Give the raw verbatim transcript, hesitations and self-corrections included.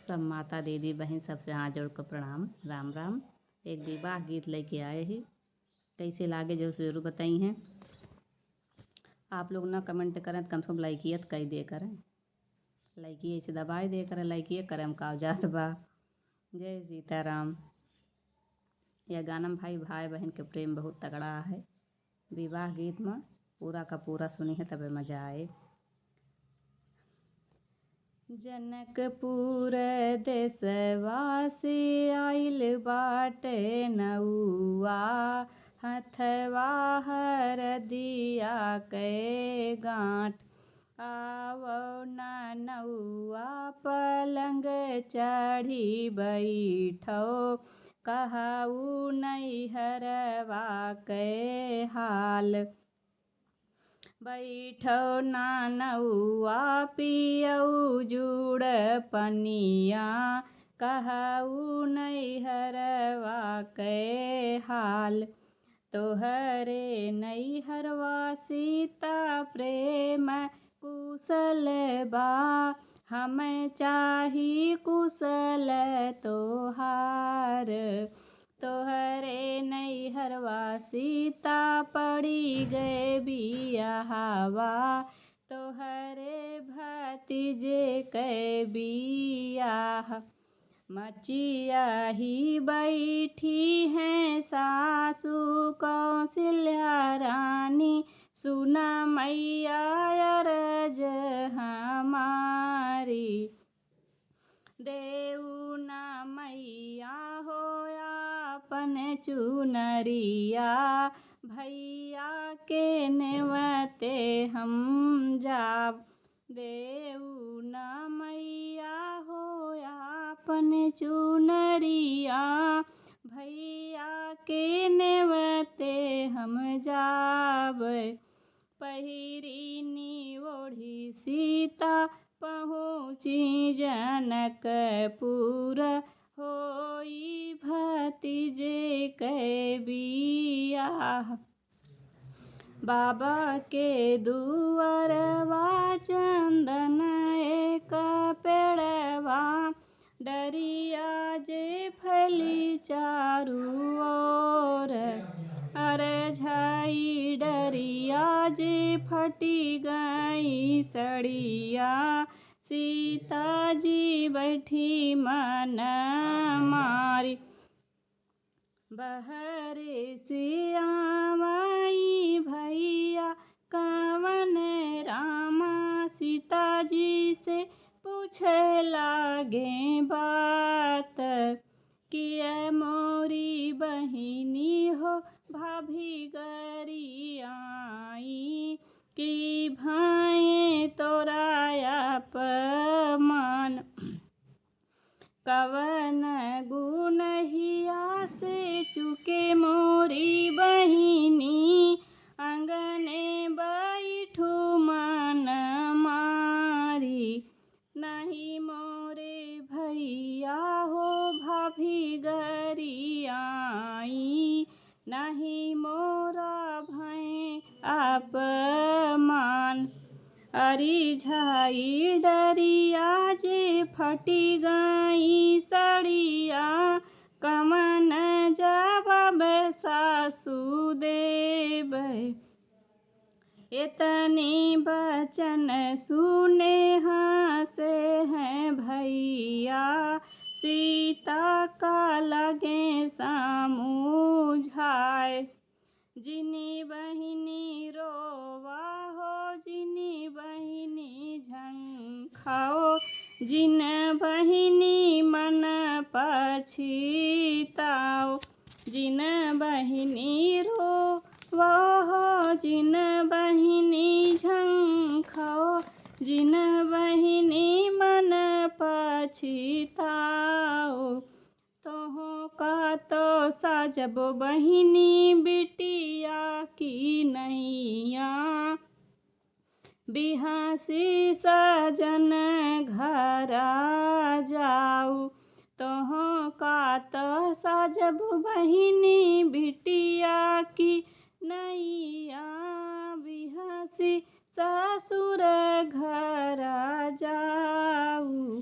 सब माता, दीदी, बहिन, सबसे हाथ जोड़ के प्रणाम, राम राम। एक विवाह गीत लइके आए ही, कइसे लागे जो जरूर बताइहैं। आप लोग ना comment करें तो कम से कम लाइकिया तो कइ दे करें, लाइकिया ऐसे दबाइ दे करें, लाइकिया करम का जात बा। जय सीताराम। यह गाना में भाई, भाई बहिन के प्रेम बहुत तगड़ा है। विवाह गीत में पूरा का पूरा सुनिहैं तबे मजा आए। जनकपुर देसवा से आइल बाटे नउआ, हथवा हरदिया के गाँठ। आवो ना नउआ पलंग चढ़ी बैठो, कहऊ नैहरवा के हाल। बैठो ना नउआ पियऊ जुड़ पनिया, कहऊ नैहरवा के हाल। तोहरे नैहरवा सीता प्रेम कुशल बा, हम चाही कुशल तोहार। तोहरे नैहरवा सीता पड़ी गए बियाहवा, तोहरे भतीजे के बियाह। मचिया ही बैठी हैं सासु कौशल्या रानी, सुना मैया अरज हमारी। देऊ ना मैया हो आपन चुनरिया, भैया के नेवते हम जाब। देऊ ना मैया हो आपन चुनरिया, भैया के नेवते हम जाब। पहिरिनी ओढ़ी सीता पहुँची जनकपुर, होई भतीजे के बियाह। बाबा के दुअरवा चंदन एक पेड़वा, डरिया जे फैली चारू ओर। अरे झाई डरिया जे फटी गई सड़िया, सीता जी बैठी मन मारी। बहरे से आवई भैया कवन रामा, सीता जी से पूछे लागे बात। कि ए मोरी बहिनी हो भाभी गरियाई, कि भाए तोरा अपमान। कवन गुनहिया से चुके मोरी बहिनी, अंगने बैठू मन मारी। नहीं मोरे भैया हो भाभी गरियाई, नहीं मोरा भय अपमान। अरी झाई डरिया जे फटी गई सड़िया, कवन जवाब सासू देबै। एतनी बचन सुने हाँसे हैं भैया, सीता का लगे समुझाए। जिनी बहिनी रोवा हो, जिनी बहिनी झंखाओ, जिन बहिनी मन पछिताओ। जिन बहिनी रोवा हो, जिन बहिनी झंखाओ, जिन बहिनी मन पछिताओ। तोहका तो साजब बहिनी बिटिया की नैया, बिहँसी सजन घरा जाऊ। तोहका तो साजब बहिनी बिटिया की नैया, बिहँसी ससुर घरा जाऊ।